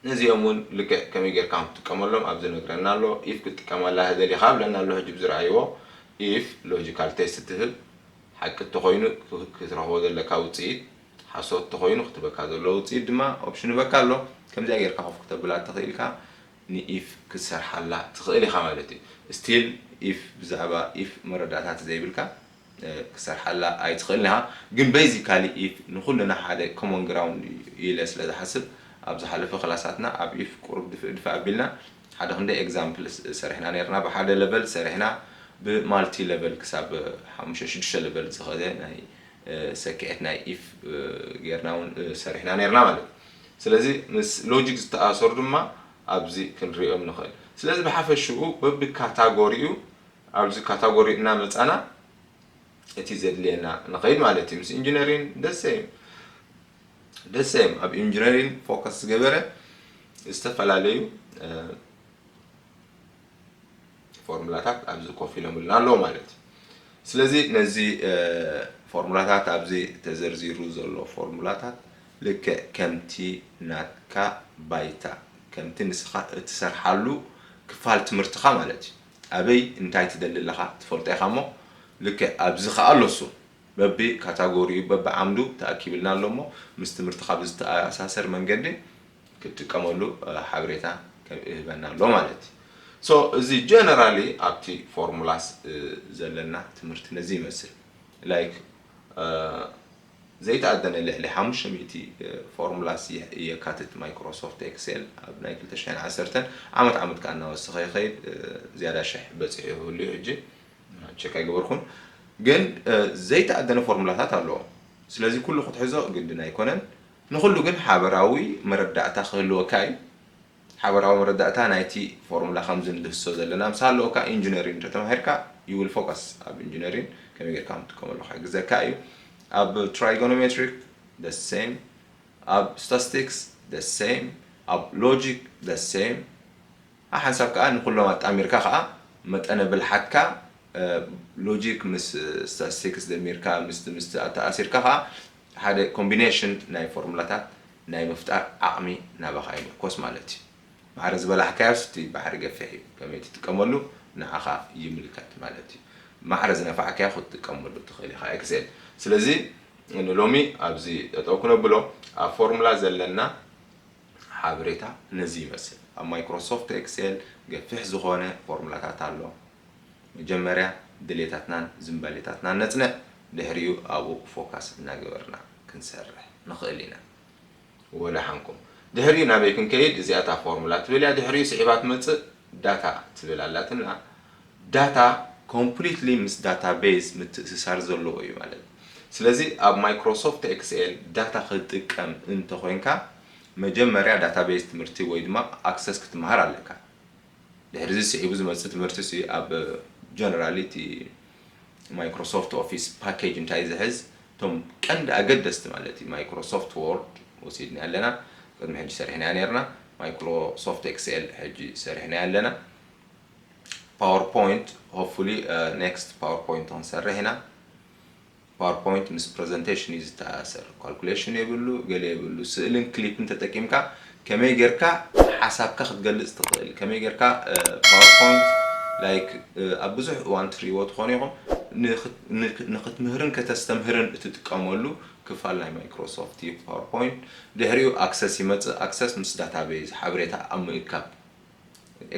ነዚኦም እውን ልክዕ ከመይ ጌርካ ክትጥቀመሎም ኣብዚ ነግረና ኣሎ። ኢፍ ክትጥቀመላ ደሊኻ ብለና ኣሎ። ሕጂ ብዝረኣይዎ ኢፍ ሎጂካል ቴስት ትህብ ሓቂ እንተኾይኑ ክትረኽቦ ዘለካ ውፅኢት ሓሶት እንተኾይኑ ክትበካ ዘሎ ውፅኢት ድማ ኦፕሽን ይበካ ኣሎ። ከምዚኣ ጌርካ ኮፍ ክተብላ ተኽኢልካ ንኢፍ ክትሰርሓላ ትኽእል ኢኻ ማለት እዩ። ስቲል ኢፍ ብዛዕባ ኢፍ መረዳእታት ዘይብልካ ክሰርሓላ ኣይትኽእልን ኢኻ። ግን ቤዚካሊ ኢፍ ንኹልና ሓደ ኮመን ግራውንድ እዩ ኢለ ስለ ዝሓስብ ኣብ ዝሓለፈ ክላሳትና ኣብ ኢፍ ቁሩብ ድፍእ ድፍእ ኣቢልና ሓደ ክንደይ ኤግዛምፕል ሰሪሕና ነርና። ብሓደ ለቨል ሰሪሕና ብማልቲ ለቨል ክሳብ ሓሙሽተ ሽዱሽተ ለቨል ዝኸደ ናይ ሰክዔት ናይ ኢፍ ጌርና እውን ሰሪሕና ነርና ማለት እዩ። ስለዚ ምስ ሎጂክ ዝተኣሰሩ ድማ ኣብዚ ክንሪኦም ንኽእል። ስለዚ ብሓፈሽኡ በብካታጎሪኡ ኣብዚ ካታጎሪ እናመፃና እቲ ዘድልየና ንኸይድ ማለት እዩ። ምስ ኢንጂነሪን ደሰይም ደሰይም ኣብ ኢንጂነሪን ፎከስ ዝገበረ ዝተፈላለዩ ፎርሙላታት ኣብዚ ኮፍ ኢሎምልና ኣለዉ ማለት እዩ። ስለዚ ነዚ ፎርሙላታት ኣብዚ ተዘርዚሩ ዘሎ ፎርሙላታት ልክዕ ከምቲ ናትካ ባይታ ከምቲ ንስኻ እትሰርሓሉ ክፋል ትምህርትኻ ማለት እዩ። ኣበይ እንታይ ትደሊ ኣለኻ ትፈልጦ ኢኻ እሞ ልክዕ ኣብዚ ኸኣ ኣሎ እሱ በቢ ካታጎሪኡ በቢ ዓምዱ ተኣኪብልና ኣሎ እሞ ምስ ትምህርትኻ ብዝተኣሳሰር መንገዲ ክትጥቀመሉ ሓበሬታ ይህበና ኣሎ ማለት እዩ። So እዚ ጀነራሊ ኣብቲ ፎርሙላስ ዘለና ትምህርቲ ነዚ ይመስል። ላይክ ዘይተኣደነ ልዕሊ ሓሙሽተ ሚእቲ ፎርሙላስ የካትት ማይክሮሶፍት ኤክሴል ኣብ ናይ ክልተ ሽሕን ዓሰርተን ዓመት ዓመት ከዓ እናወሰኸ ይኸይድ። ዝያዳ ሽሕ በፂሑ ይህሉ እዩ ሕጂ ቸክ ኣይገበርኩን። ግን ዘይተኣደነ ፎርሙላታት ኣለዎ። ስለዚ ኩሉ ክትሕዞ ግድን ኣይኮነን። ንኹሉ ግን ሓበራዊ መረዳእታ ክህልወካ እዩ። ሓበራዊ መረዳእታ ናይቲ ፎርሙላ ከምዚ ንድህስሶ ዘለና ምስ ሃለወካ ኢንጂነሪን እንተተማሂርካ you will focus ኣብ ኢንጂነሪን ከመይ ጌርካ ክትጥቀመሉ ክሕግዘካ እዩ። ኣብ ትራይጎኖሜትሪክ the same፣ ኣብ ስታስቲክስ the same፣ ኣብ ሎጂክ the same። ሓንሳብ ከዓ ንኩሎም ኣጣሚርካ ከዓ መጠነ ብልሓትካ ሎጂክ ምስ ስታስቲክስ ደሚርካ ምስቲ ምስቲ ኣተኣሲርካ ከዓ ሓደ ኮምቢኔሽን ናይ ፎርሙላታት ናይ ምፍጣር ዓቕሚ ናባኻ ይምርኮስ ማለት እዩ። ማዕረ ዝበላሕካዮስ እቲ ባሕሪ ገፊሕ እዩ። ከመይ ትጥቀመሉ ንዓኻ ይምልከት ማለት እዩ። ማዕረ ዝነፋዕካዮ ክትጥቀመሉ ትኽእል ኢኻ ኤክሴል። ስለዚ ንሎሚ ኣብዚ ጠጠው ክነብሎ ኣብ ፎርሙላ ዘለና ሓበሬታ ነዚ ይመስል። ኣብ ማይክሮሶፍት ኤክሴል ገፊሕ ዝኾነ ፎርሙላታት ኣሎ። መጀመርያ ድሌታትናን ዝንባሌታትናን ነጽንዕ፣ ድሕሪኡ ኣብኡ ፎካስ እናገበርና ክንሰርሕ ንኽእል ኢና። ወላ ሓንኩም። ድሕሪኡ ናበይ ክንከይድ? እዚኣ እታ ፎርሙላ ትብል እያ። ድሕሪኡ ስዒባ ትመጽእ ዳታ ትብል ኣላትና። ዳታ ኮምፕሊትሊ ምስ ዳታቤዝ ምትእስሳር ዘለዎ እዩ ማለት እዩ። ስለዚ ኣብ ማይክሮሶፍት ኤክስኤል ዳታ ክትጥቀም እንተኾይንካ መጀመርያ ዳታቤዝ ትምህርቲ ወይ ድማ ኣክሰስ ክትመሃር ኣለካ። ድሕሪ እዚ ስዒቡ ዝመፅእ ትምህርቲ ሲ ኣብ ጀነራሊ እቲ ማይክሮሶፍት ኦፊስ ፓኬጅ እንታይ ዝሕዝ እቶም ቀንዲ ኣገደስቲ ማለት እዩ። ማይክሮሶፍት ወርድ ወሲድና ኣለና፣ ቅድሚ ሕጂ ሰሪሕና ነርና። ማይክሮሶፍት ኤክስኤል ሕጂ ሰሪሕና ኣለና። PowerPoint hopefully next PowerPoint ክንሰርሕ ኢና። PowerPoint ምስ presentation እዩ ዝተኣሳሰር። Calculation የብሉ፣ ገለ የብሉ። ስእልን clip ን ተጠቂምካ ከመይ ጌርካ ሓሳብካ ክትገልጽ ትኽእል፣ ከመይ ጌርካ PowerPoint like ኣብ ብዙሕ እዋን ትርእይዎ ትኾኑ ኢኹም። ንኽትምህርን ከተስተምህርን እትጥቀመሉ ክፋል ናይ Microsoft እዩ PowerPoint። ድሕሪኡ Access ይመጽእ። Access ምስ database ሓበሬታ ኣብ ምእካብ፣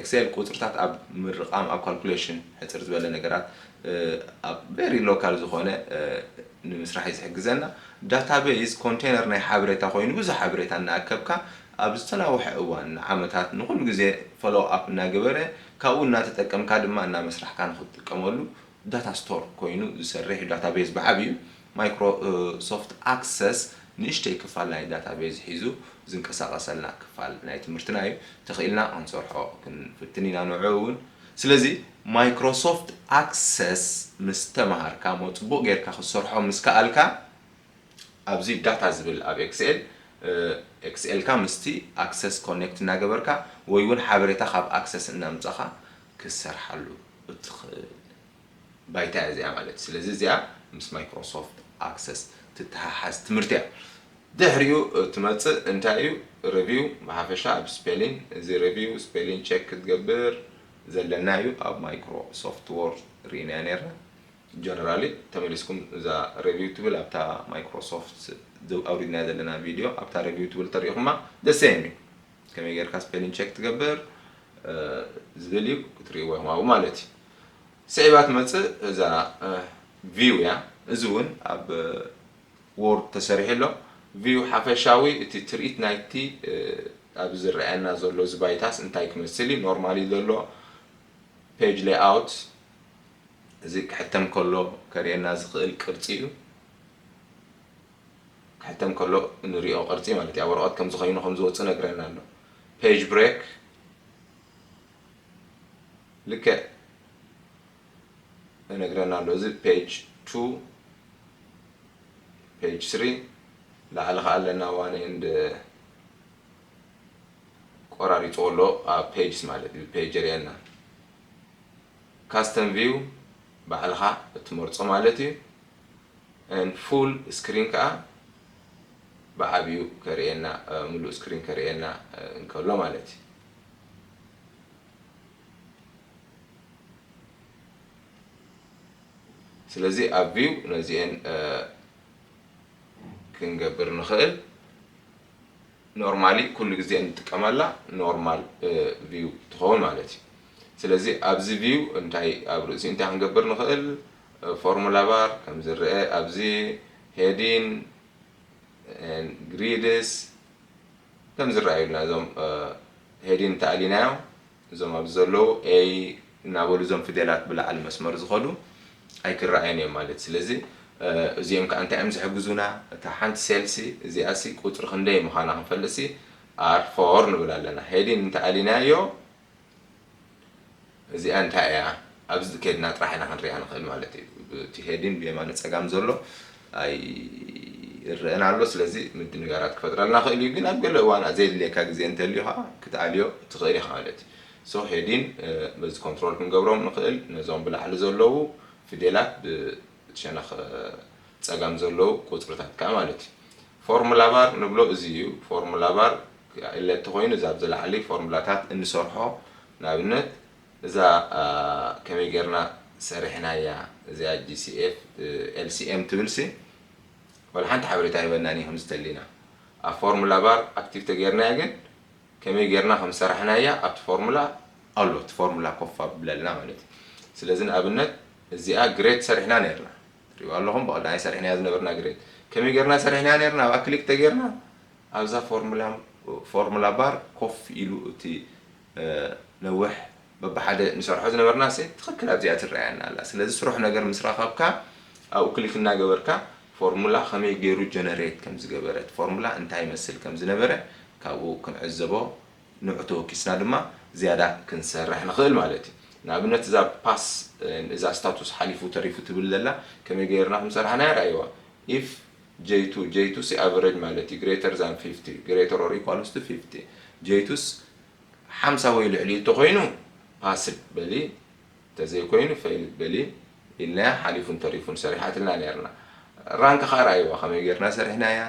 Excel ቁጽርታት ኣብ ምርቓም፣ ኣብ calculation፣ ሕጽር ዝበለ ነገራት ኣብ very local ዝኾነ ንምስራሕ እዩ ዝሕግዘና። Database container ናይ ሓበሬታ ኮይኑ ብዙሕ ሓበሬታ እናኣከብካ ኣብ ዝተናውሐ እዋን፣ ንዓመታት፣ ንኹሉ ግዜ follow up እናገበረ፣ ካብኡ እናተጠቀምካ ድማ እናመስራሕካ ንኽትጥቀመሉ data store ኮይኑ ዝሰርሕ database ብዓብዩ። Microsoft Access ንእሽተይ ክፋል ናይ database ሒዙ ዝንቀሳቐሰልና ክፋል ናይ ትምህርትና እዩ። ተኽኢልና ክንሰርሖ ክንፍትን ኢና ንዕኡ እውን። ስለዚ Microsoft Access ምስ ተምሃርካ፣ ሞ ጽቡቕ ጌርካ ክትሰርሖ ምስ ከኣልካ፣ ኣብዚ data ዝብል ኣብ Excel፣ Excel ካ ምስቲ Access connect እናገበርካ ወይ እውን ሓበሬታ ካብ Access እናምጻኻ ክትሰርሓሉ እትኽእል ባይታ እያ እዚኣ ማለት። ስለዚ እዚኣ ምስ Microsoft Access ትተሓሓዝ ትምህርቲ እያ። ድሕሪኡ ትመጽእ እንታይ እዩ? Review ብሓፈሻ ኣብ spelling፣ እዚ review spelling check ክትገብር ዘለና እዩ። ኣብ Microsoft Word ርኢናያ ነርና። Generally ተመሊስኩም እዛ review ትብል ኣብታ Microsoft ኣውሪድናያ ዘለና ቪድዮ፣ ኣብታ review ትብል ተሪኢኹማ፣ the same እዩ። ከመይ ጌርካ spelling check ትገብር ዝብል እዩ፣ ክትርእይዎ ኢኹም ኣብኡ ማለት እዩ። ስዒባ ትመጽእ እዛ view እያ። እዚ እውን ኣብ Word ተሰሪሑ ኣሎ። View ሓፈሻዊ እቲ ትርኢት ናይቲ ኣብዚ ዝረኣየና ዘሎ እዚ ባይታስ እንታይ ክመስል እዩ፣ normally ዘሎ፣ page layout፣ እዚ ክሕተም ከሎ ከርእየና ዝኽእል ቅርጺ እዩ። ክሕተም ከሎ እንሪኦ ቅርጺ ማለት እዩ። ኣብ ወረቐት ከም ዝኾይኑ ከም ዝወጽእ ነግረና ኣሎ። Page break ልክዕ እነግረና ኣሎ። እዚ page two፣ page three፣ ላዕሊ ከኣ ኣለና one and ቆራሪጽዎ ኣሎ ኣብ pages ማለት እዩ። Page የርእየና። Custom view ባዕልኻ እትመርጾ ማለት እዩ። And full screen ከኣ ብዓብዩ ከርእየና፣ ምሉእ screen ከርእየና እንከሎ ማለት እዩ። ስለዚ ኣብ view ነዚኤን ክንገብር ንኽእል። Normally ኩሉ ግዜ እንጥቀመላ normal view ትኸውን ማለት እዩ። ስለዚ ኣብዚ view እንታይ ኣብ ርእሲ እንታይ ክንገብር ንኽእል? Formula bar ከም ዝረአ ኣብዚ፣ heading፣ grids ከም ዝረኣዩልና፣ እዞም heading እንተኣሊናዮም እዞም ኣብዚ ዘለዉ A እናበሉ እዞም ፊደላት ብላዕሊ መስመር ዝኸዱ ኣይክረኣዩን እዮም ማለት። ስለዚ እዚኦም ከዓ እንታይ እዮም ዝሕግዙና? እታ ሓንቲ cell ሲ እዚኣ ሲ ቁፅሪ ክንደይ ምዃና ክንፈልጥ ሲ R four ንብል ኣለና። Heading እንተኣሊናዮ እዚኣ እንታይ እያ? ኣብዚ ከድና ጥራሕ ኢና ክንሪኣ ንኽእል ማለት እዩ። እቲ heading ብየማነ ፀጋም ዘሎ ኣይረአን ኣሎ። ስለዚ ምድንጋራት ክፈጥረልና ክእል እዩ። ግን ኣብ ገለ እዋን ዘየድልየካ ግዜ እንተልዩ ከዓ ክትኣልዮ ትኽእል ኢኻ ማለት እዩ። So heading በዚ control ክንገብሮም ንኽእል። ነዞም ብላዕሊ ዘለዉ ፊደላት ብሸነኽ ፀጋም ዘለዉ ቁፅርታት ከዓ ማለት እዩ። Formula bar ንብሎ እዚ እዩ። Formula bar ኢለ እንተኾይኑ እዛ ኣብዚ ላዕሊ ፎርሙላታት እንሰርሖ፣ ንኣብነት እዛ ከመይ ጌርና ሰሪሕናያ፣ እዚኣ G C F L C M ትብል ሲ ወላ ሓንቲ ሓበሬታ ሂበናን እዩ ከምዚ ተሊና። ኣብ Formula bar active ተጌርናያ ግን ከመይ ጌርና ከም ዝሰራሕናያ ኣብቲ ፎርሙላ ኣሎ። እቲ ፎርሙላ ኮፍ ኣብለልና ማለት እዩ። ስለዚ ንኣብነት እዚኣ ግሬድ ሰሪሕና ነርና፣ ትሪእዋ ኣለኹም፣ ብቐዳማይ ሰሪሕናያ ዝነበርና ግሬድ። ከመይ ጌርና ሰሪሕናያ ነርና? ኣብኣ ክሊክ ተጌርና ኣብዛ ፎርሙላ፣ ፎርሙላ ባር ኮፍ ኢሉ እቲ ነውሕ በብሓደ ንሰርሖ ዝነበርና ሲ ትኽክል ኣብዚኣ ትረኣየና ኣላ። ስለዚ ስሩሕ ነገር ምስ ረኸብካ ኣብኡ ክሊክ እናገበርካ ፎርሙላ ከመይ ገይሩ ጀነሬት ከም ዝገበረ፣ እቲ ፎርሙላ እንታይ ይመስል ከም ዝነበረ ካብኡ ክንዕዘቦ፣ ንዑ ተወኪስና ድማ ዝያዳ ክንሰርሕ ንኽእል ማለት እዩ። ንኣብነት እዛ ፓስ፣ እዛ ስታቱስ ሓሊፉ ተሪፉ ትብል ዘላ ከመይ ገይርና ከም ዝሰርሓናያ ረኣይዋ። If J two፣ J two ሲ average ማለት እዩ፣ greater than fifty፣ greater or equals to fifty። J two ስ ሓምሳ ወይ ልዕሊኡ እንተኾይኑ ፓስድ በሊ፣ እንተዘይኮይኑ ፌይል በሊ ኢልና ሓሊፉን ተሪፉን ሰሪሓትልና ነርና። ራንክ ኸዓ ራእይዋ ከመይ ጌርና ሰሪሕናያ።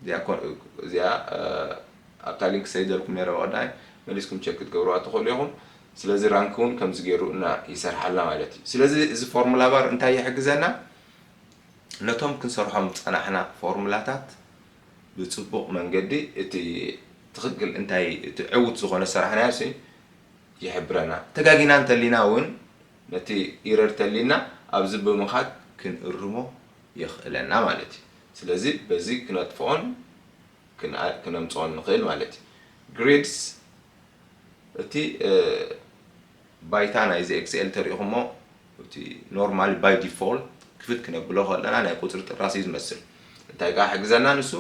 እዚኣ ኮ- እዚኣ ኣብታ ሊንክ ሰዲደልኩም ነረ ቀዳይ መሊስኩም ቸክ ክትገብርዋ ትኽእሉ ኢኹም። ስለዚ ራንክ እውን ከምዚ ገይሩ እና ይሰርሓልና ማለት እዩ። ስለዚ እዚ ፎርሙላ ባር እንታይ ይሕግዘና? ነቶም ክንሰርሖም ዝጸናሕና ፎርሙላታት ብጽቡቕ መንገዲ እቲ ትኽክል እንታይ እቲ ዕውት ዝኾነ ዝሰራሕናዮ ሲ ይሕብረና። ተጋጊና እንተሊና እውን ነቲ ኢረር ተሊና ኣብዚ ብምኻድ ክንእርሞ የኽእለና ማለት እዩ። ስለዚ በዚ ክነጥፍኦን ክነምፅኦን ንኽእል ማለት እዩ። ግሪድስ እቲ ባይታ ናይዚ ኤክስኤል ተሪኢኹሞ እቲ ኖርማሊ ባይ ዲፎልት ክፍት ክነብሎ ከለና ናይ ቁፅሪ ጥራስ እዩ ዝመስል። እንታይ ከዓ ሕግዘና ንሱ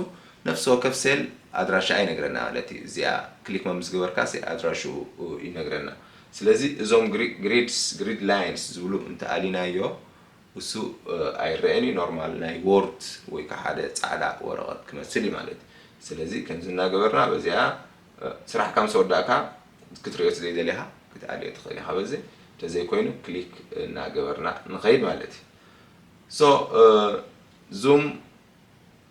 ነፍሲ ወከፍ ሴል ኣድራሻ ይነግረና ማለት እዩ። እዚኣ ክሊክ መምስ ገበርካ ኣድራሽኡ ይነግረና። ስለዚ እዞም ግሪድስ ግሪድ ላይንስ ዝብሉ እንተኣሊናዮ እሱ ኣይረአን እዩ። ኖርማል ናይ ወርድ ወይ ከዓ ሓደ ፃዕዳ ወረቐት ክመስል እዩ ማለት እዩ። ስለዚ ከምዚ እናገበርና በዚኣ ስራሕካ ምስ ወዳእካ ክትሪኦ ዘይደሊኻ ክትኣልዮ ትኽእል ኢኻ። በዚ እንተዘይኮይኑ ክሊክ እናገበርና ንኸይድ ማለት እዩ። ሶ ዙም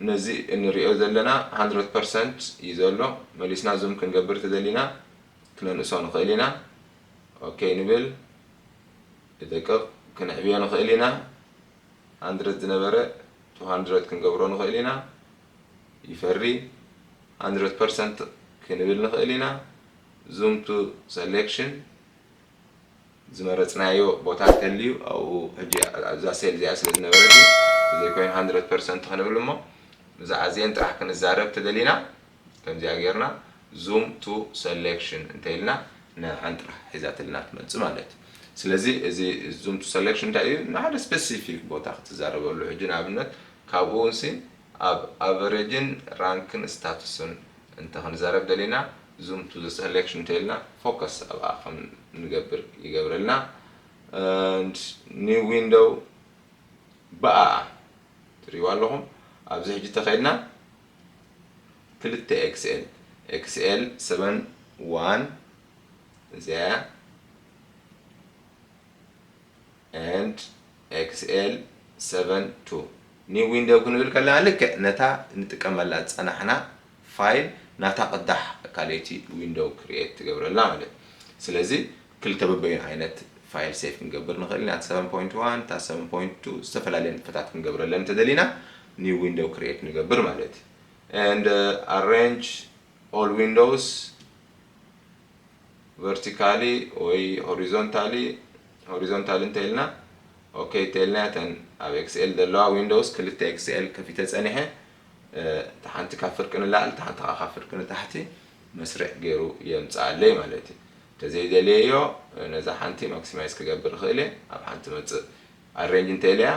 ነዚ እንሪኦ ዘለና ሃንድረድ ፐርሰንት እዩ ዘሎ። መሊስና ዙም ክንገብር ተደሊና ክነንእሶ ንኽእል ኢና። ኦኬ ንብል። ይደቅቕ። ክንዕብዮ ንኽእል ኢና። ሃንድረድ ዝነበረ ቱ ሃንድረድ ክንገብሮ ንኽእል ኢና። ይፈሪ። ሃንድረድ ፐርሰንት ክንብል ንኽእል ኢና። ዙም ቱ ሰሌክሽን ዝመረፅናዮ ቦታ ክተልዩ ኣብኡ ሕጂ ኣብዛ ሴል እዚኣ ስለ ዝነበረት እዩ። ዘይኮይኑ ሃንድረድ ፐርሰንት ክንብል እሞ ብዛዕባ እዚአን ጥራሕ ክንዛረብ ተደሊና ከምዚኣ ጌርና ዙም ቱ ሰሌክሽን እንተኢልና ንዓን ጥራሕ ሒዛትልና ትመፅእ ማለት እዩ። ስለዚ እዚ ዙም ቱ ሰሌክሽን እንታይ እዩ? ንሓደ ስፔሲፊክ ቦታ ክትዛረበሉ ሕጂ ንኣብነት ካብኡ ውንሲ ኣብ ኣቨሬጅን ራንክን ስታቱስን እንተ ክንዛረብ ደሊና ዙም ቱ ዘ ሰሌክሽን እንተኢልና ፎከስ ኣብኣ ከም ንገብር ይገብረልና። ኒው ዊንዶው ብኣ ትሪእዋ ኣለኹም። ኣብዚ ሕጂ ተኸድና ክልተ ኤክስኤል ኤክስኤል ሰቨን ዋን እዚኣ and ኤክስኤል ሰቨን ቱ ኒው ዊንዶው ክንብል ከለና ልክዕ ነታ ንጥቀመላ ዝፀናሕና ፋይል ናታ ቅዳሕ ካልኣይቲ ዊንዶው ክሪኤት ትገብረልና ማለት እዩ። ስለዚ ክልተ በበይኑ ዓይነት ፋይል ሴፍ ክንገብር ንኽእል ኢና። ሰቨን ፖይንት ዋን እታ ሰቨን ፖይንት ቱ ዝተፈላለየ ንጥፈታት ክንገብረለን እንተደሊና ኒው ዊንዶው ክሪኤት ንገብር ማለት እዩ። and arrange all windows vertically ወይ horizontally horizontally እንተኢልና ኦኬ እንተኢልና እተን ኣብ ኤክስኤል ዘለዋ ዊንዶውስ ክልተ ኤክስኤል ከፊተ ፀኒሐ እታ ሓንቲ ካብ ፍርቂ ንላዕሊ እታ ሓንቲ ከዓ ካብ ፍርቂ ንታሕቲ መስርዕ ገይሩ የምፅኣለይ ማለት እዩ። እንተዘይደልየዮ ነዛ ሓንቲ ማክሲማይዝ ክገብር ይኽእል እየ። ኣብ ሓንቲ መፅእ ኣሬንጅ እንተኢለያ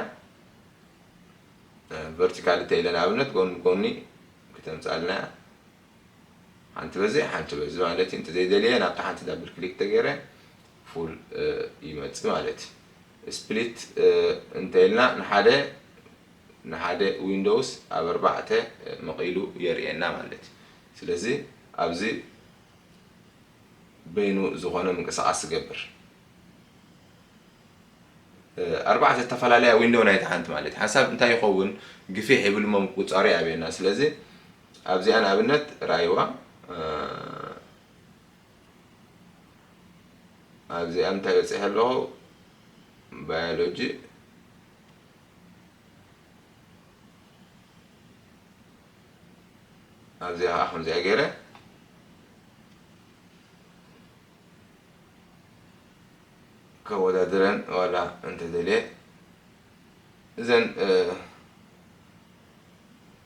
ቨርቲካል እንተኢለ ንኣብነት ጎኒ ጎኒ ክተምፅኣልና እያ። ሓንቲ በዚ ሓንቲ በዚ ማለት እዩ። እንተዘይደልየ ናብታ ሓንቲ ዳብል ክሊክ ተገይረ ፉል ይመፅእ ማለት እዩ። ስፕሊት እንተኢልና ንሓደ ንሓደ ዊንዶውስ ኣብ ኣርባዕተ መቒሉ የርእየና ማለት እዩ። ስለዚ ኣብዚ በይኑ ዝኾነ ምንቅስቃስ ዝገብር ኣርባዕተ ዝተፈላለያ ዊንዶው ናይቲ ሓንቲ ማለት ሓንሳብ እንታይ ይኸውን ግፊሕ ይብል እሞ ምቁፃሩ ይኣብየና። ስለዚ ኣብዚኣ ንኣብነት ራይዋ ኣብዚኣ እንታይ በፂሐ ኣለኹ ባዮሎጂ ኣብዚኣ ከዓ ከምዚኣ ገይረ ከወዳድረን ዋላ እንተደልየ እዘን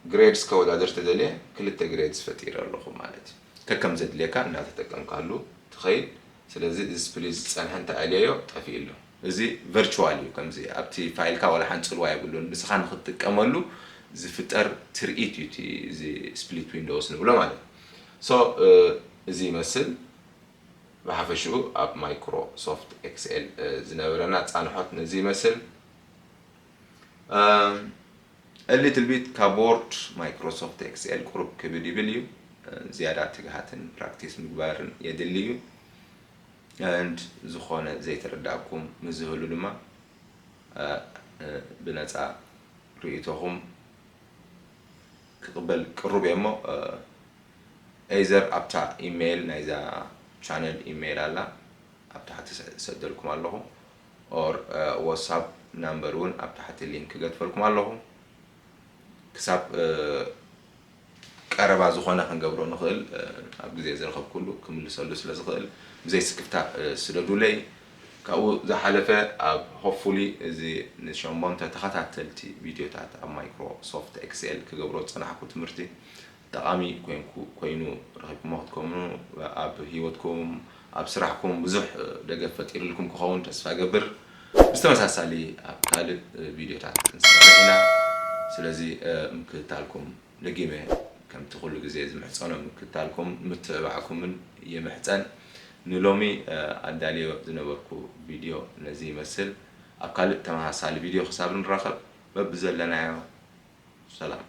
ግሬድስ ከወዳድር ተደልየ ክልተ ግሬድስ ፈጢረ ኣለኹ ማለት እዩ። ከከም ዘድልየካ እናተጠቀምካሉ ትኸይድ። ስለዚ እዚ ስፕሊት ዝፀንሐ እንተኣልየዮ ጠፊኡ ኣሎ። እዚ ቨርቹዋል እዩ። ከምዚ ኣብቲ ፋይልካ ዋላ ሓንቲ ፅልዋ የብሉን። ንስኻ ንክትጥቀመሉ ዝፍጠር ትርኢት እዩ እቲ እዚ ስፕሊት ዊንዶውስ ንብሎ ማለት እዩ። ሶ እዚ ይመስል ብሓፈሽኡ ኣብ ማይክሮሶፍት ኤክስኤል ዝነበረና ፃንሖት ነዚ ይመስል። ሊትል ቢት ካብ ወርድ ማይክሮሶፍት ኤክስኤል ቁሩብ ክብድ ይብል እዩ። ዝያዳ ትግሃትን ፕራክቲስ ምግባርን የድሊ እዩ። and ዝኾነ ዘይተረዳእኩም ምስ ዝህሉ ድማ ብነፃ ርእይቶኹም ክቕበል ቅሩብ እየ እሞ፣ either ኣብታ ኢሜይል ናይዛ ቻነል ኢሜይል ኣላ ኣብ ታሕቲ ሰደልኩም ኣለኹ፣ or ዋትሳፕ ናምበር እውን ኣብ ታሕቲ ሊንክ ክገድፈልኩም ኣለኹ። ክሳብ ቀረባ ዝኾነ ክንገብሮ ንኽእል፣ ኣብ ግዜ ዝረኸብኩሉ ክምልሰሉ ስለ ዝኽእል ብዘይ ስክፍታ ስደዱለይ። ካብኡ ዝሓለፈ ኣብ ሆፕፉሊ እዚ ንሸሞንተ ተኸታተልቲ ቪድዮታት ኣብ ማይክሮሶፍት ኤክስኤል ክገብሮ ዝጸናሕኩ ትምህርቲ ጠቓሚ ኮይንኩ ኮይኑ ረኺብኩሞ ክትኮኑ ኣብ ህይወትኩም ኣብ ስራሕኩም ብዙሕ ደገፍ ፈጢርልኩም ክኸውን ተስፋ ገብር። ብተመሳሳሊ ኣብ ካልእ ቪድዮታት ክንሰርሕ ኢና። ስለዚ ምክትታልኩም ደጊመ ከምቲ ኩሉ ግዜ ዝምሕጸኖ ምክትታልኩም ምትብባዕኩምን ይምሕጸን። ንሎሚ ኣዳልዮ ዝነበርኩ ቪድዮ ነዚ ይመስል። ኣብ ካልእ ተመሳሳሊ ቪድዮ ክሳብ ንራኸብ በብዘለናዮ ሰላም።